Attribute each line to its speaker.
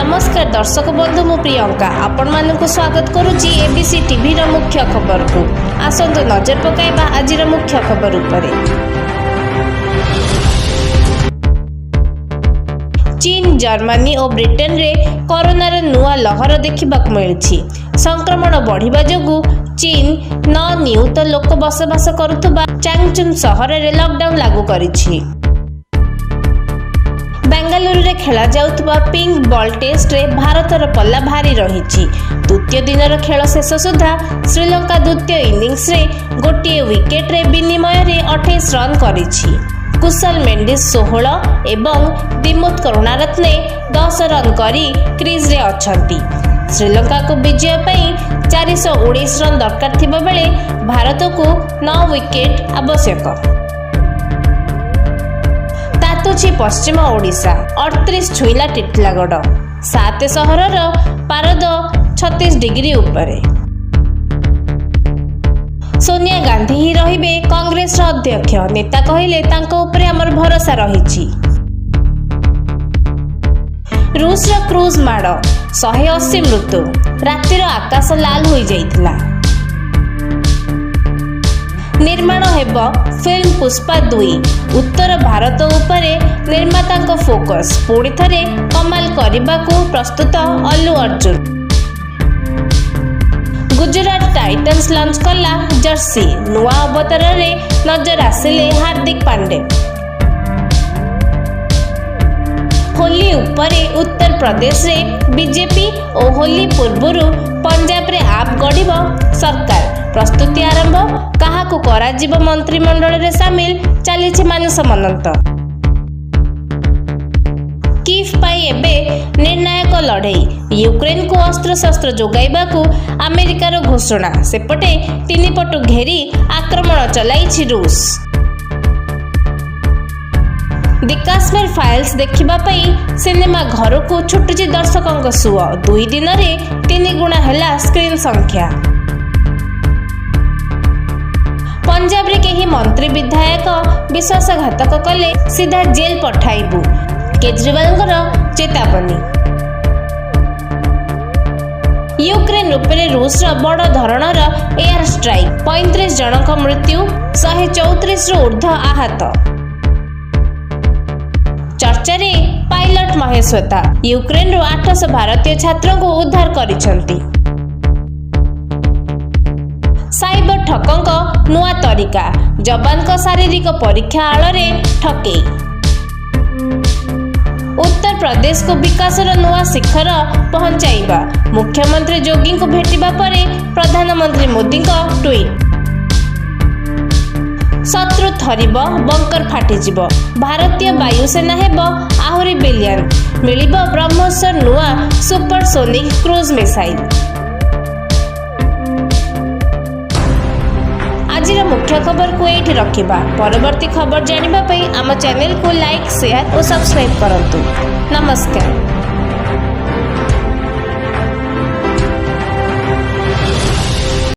Speaker 1: ନମସ୍କାର ଦର୍ଶକ ବନ୍ଧୁ, ମୁଁ ପ୍ରିୟଙ୍କା ଆପଣମାନଙ୍କୁ ସ୍ୱାଗତ କରୁଛି ଏବିସି ଟିଭିର ମୁଖ୍ୟ ଖବରକୁ। ଆସନ୍ତୁ ନଜର ପକାଇବା ଆଜିର ମୁଖ୍ୟ ଖବର ଉପରେ। ଚୀନ, ଜର୍ମାନୀ ଓ ବ୍ରିଟେନରେ କରୋନାର ନୂଆ ଲହର ଦେଖିବାକୁ ମିଳିଛି। ସଂକ୍ରମଣ ବଢ଼ିବା ଯୋଗୁଁ ଚୀନ 9 ନିୟୁତ ଲୋକ ବସବାସ କରୁଥିବା ଚାଙ୍ଗଚୁନ୍ ସହରରେ ଲକଡାଉନ ଲାଗୁ କରିଛି। ବେଙ୍ଗାଲୁରୁରେ ଖେଳାଯାଉଥିବା ପିଙ୍କ ବଲ୍ ଟେଷ୍ଟରେ ଭାରତର ପଲ୍ଲା ଭାରି ରହିଛି। ତୃତୀୟ ଦିନର ଖେଳ ଶେଷ ସୁଦ୍ଧା ଶ୍ରୀଲଙ୍କା ଦ୍ୱିତୀୟ ଇନିଂସରେ ଗୋଟିଏ ୱିକେଟରେ ବିନିମୟରେ 28 ରନ୍ କରିଛି। କୁଶଲ ମେଣ୍ଡିସ୍ 16 ଏବଂ ଦିମୁଥ କରୁଣାରତ୍ନେ 10 ରନ୍ କରି କ୍ରିଜ୍ରେ ଅଛନ୍ତି। ଶ୍ରୀଲଙ୍କାକୁ ବିଜୟ ପାଇଁ 419 ରନ୍ ଦରକାର ଥିବା ବେଳେ ଭାରତକୁ 9 ୱିକେଟ ଆବଶ୍ୟକ। ତାତୁଛି ପଶ୍ଚିମ ଓଡ଼ିଶା। 38 ଛୁଇଁଲା ଟିଟିଲାଗଡ଼। ସାତ ସହରର ପାରଦ 36 ଡିଗ୍ରୀ ଉପରେ। ସୋନିଆ ଗାନ୍ଧୀ ହିଁ ରହିବେ କଂଗ୍ରେସର ଅଧ୍ୟକ୍ଷ। ନେତା କହିଲେ, ତାଙ୍କ ଉପରେ ଆମର ଭରସା ରହିଛି। ରୁଷର କ୍ରୁଜ ମାଡ଼, 180 ମୃତ୍ୟୁ। ରାତିର ଆକାଶ ଲାଲ ହୋଇଯାଇଥିଲା। ନିର୍ମାଣ ହେବ ଫିଲ୍ମ ପୁଷ୍ପା 2। ଉତ୍ତର ଭାରତ ଉପରେ ନିର୍ମାତାଙ୍କ ଫୋକସ୍। ପୁଣି ଥରେ କମାଲ କରିବାକୁ ପ୍ରସ୍ତୁତ ଅଲ୍ଲୁ ଅର୍ଜୁନ। ଗୁଜୁରାଟ ଟାଇଟନ୍ସ ଲଞ୍ଚ କଲା ଜର୍ସି। ନୂଆ ଅବତାରରେ ନଜର ଆସିଲେ ହାର୍ଦ୍ଦିକ ପାଣ୍ଡ୍ୟା। ହୋଲି ଉପରେ ଉତ୍ତରପ୍ରଦେଶରେ ବିଜେପି ଓ ହୋଲି ପୂର୍ବରୁ ପଞ୍ଜାବରେ ଆପ୍ ଗଢ଼ିବ ସରକାର। ପ୍ରସ୍ତୁତି ଆରମ୍ଭ। କାହାକୁ କରାଯିବ ମନ୍ତ୍ରିମଣ୍ଡଳରେ ସାମିଲ, ଚାଲିଛି ମାନସ ମନ୍ଥନ। କିଭ୍ ପାଇଁ ଏବେ ନିର୍ଣ୍ଣାୟକ ଲଢ଼େଇ। ୟୁକ୍ରେନକୁ ଅସ୍ତ୍ରଶସ୍ତ୍ର ଯୋଗାଇବାକୁ ଆମେରିକାର ଘୋଷଣା। ସେପଟେ ତିନିପଟୁ ଘେରି ଆକ୍ରମଣ ଚଲାଇଛି ରୁଷ। ଦି କାଶ୍ମୀର ଫାଇଲ୍ସ ଦେଖିବା ପାଇଁ ସିନେମା ଘରକୁ ଛୁଟୁଛି ଦର୍ଶକଙ୍କ ସୁଅ। 2 ଦିନରେ 3 ଗୁଣା ହେଲା ସ୍କ୍ରିନ୍ ସଂଖ୍ୟା। ପଞ୍ଜାବରେ କେହି ମନ୍ତ୍ରୀ, ବିଧାୟକ ବିଶ୍ୱାସଘାତକ କଲେ ସିଧା ଜେଲ୍ ପଠାଇବୁ, କେଜରିୱାଲଙ୍କର ଚେତାବନୀ। ୟୁକ୍ରେନ ଉପରେ ରୁଷର ବଡ଼ ଧରଣର ଏୟାର ଷ୍ଟ୍ରାଇକ୍। 35 ଜଣଙ୍କ ମୃତ୍ୟୁ, 134ରୁ ଉର୍ଦ୍ଧ୍ୱ ଆହତ। ଚର୍ଚ୍ଚାରେ ପାଇଲଟ ମହାଶ୍ୱେତା। ୟୁକ୍ରେନରୁ 800 ଭାରତୀୟ ଛାତ୍ରଙ୍କୁ ଉଦ୍ଧାର କରିଛନ୍ତି। ସାଇବର ଠକଙ୍କ ନୂଆ ତରିକା। ଯବାନଙ୍କ ଶାରୀରିକ ପରୀକ୍ଷା ଆଳରେ ଠକେଇ। ଉତ୍ତରପ୍ରଦେଶକୁ ବିକାଶର ନୂଆ ଶିଖର ପହଞ୍ଚାଇବା, ମୁଖ୍ୟମନ୍ତ୍ରୀ ଯୋଗୀଙ୍କୁ ଭେଟିବା ପରେ ପ୍ରଧାନମନ୍ତ୍ରୀ ମୋଦିଙ୍କ ଟ୍ୱିଟ୍। ଶତ୍ରୁ ଥରିବ, ବଙ୍କର ଫାଟିଯିବ। ଭାରତୀୟ ବାୟୁସେନା ହେବ ଆହୁରି ବଳୀୟାନ। ମିଳିବ ବ୍ରହ୍ମୋସର ନୂଆ ସୁପରସୋନିକ୍ କ୍ରୁଜ୍ ମିସାଇଲ୍। ଆଜିର ମୁଖ୍ୟ ଖବରକୁ ଏଇଠି ରଖିବା। ପରବର୍ତ୍ତୀ ଖବର ଜାଣିବା ପାଇଁ ଆମ ଚ୍ୟାନେଲକୁ ଲାଇକ୍, ସେୟାର ଓ ସବସ୍କ୍ରାଇବ୍ କରନ୍ତୁ। ନମସ୍କାର।